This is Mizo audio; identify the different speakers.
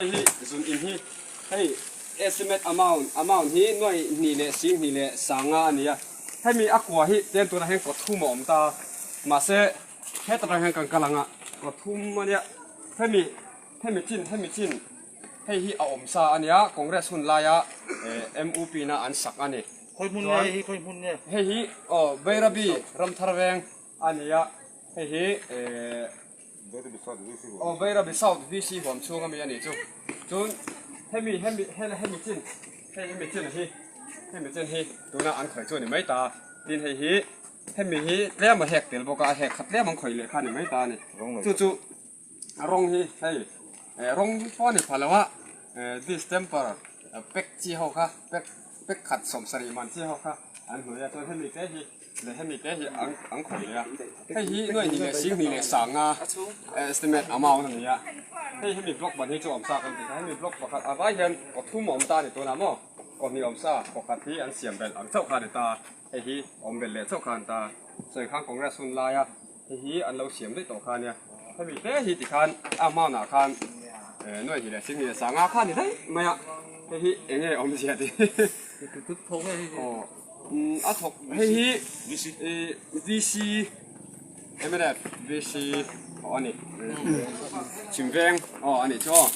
Speaker 1: Hei hi zun in hi hei estimate amount amount hi nuai hnih leh sing hnih leh sanga a ni a hemi a kua hi tlem tunah hian kawthum a awm ta mahse heta tang hian kan kal ang a kawthum a nia hemi hemi chin hemi chin hei hi a awm sa a nia congress hun laia eh mup na an sak a ni
Speaker 2: Khawi hmun nge hei hi khawi hmun nge?
Speaker 1: Hei hi aw Bairabi Ramthar veng a ni a hei hi eh Aw Bairabi South VC huam chhung ami a nih chu. Chun hemi hemi hemi chin hei hemi chin hi hemi chin hi tuna an khawih chu a ni mai ta. Tin hei hi hemi hi tlem a hek tel bawk a, a hek kha tlem an khawih leh kha a ni mai ta a ni. Chu chu rawng hi hei rawng pawh a ni pha lo a, distemper pack chi ho kha pack pack khat 70 man chi ho kha an hnuai a chuan hemi te hi leh hemi te hi an an khawih leh a hei hi nuai hnih leh sing hnih leh sanga estimate amount a ni a hei hemi block ban hi chu awm sa kan tih kha hemi block pakhat a vai hian pathum a awm ta a ni tunah maw kawhnih awm sa pakhat hi an siam belh ang chauh kha a ni ta hei hi awm belh leh chauh kha a ni ta sawi khan congress hun laia hei hi an lo siam daih tawh kha a nia hemi te hi tikhan a amount ah khan nuai hnih leh sing hnih leh sanga kha a ni daih mai a hei hi eng nge awmzia tih aw. A thawk hei hi VC MNF VC aw a ni Chhimveng aw a nih chu aw.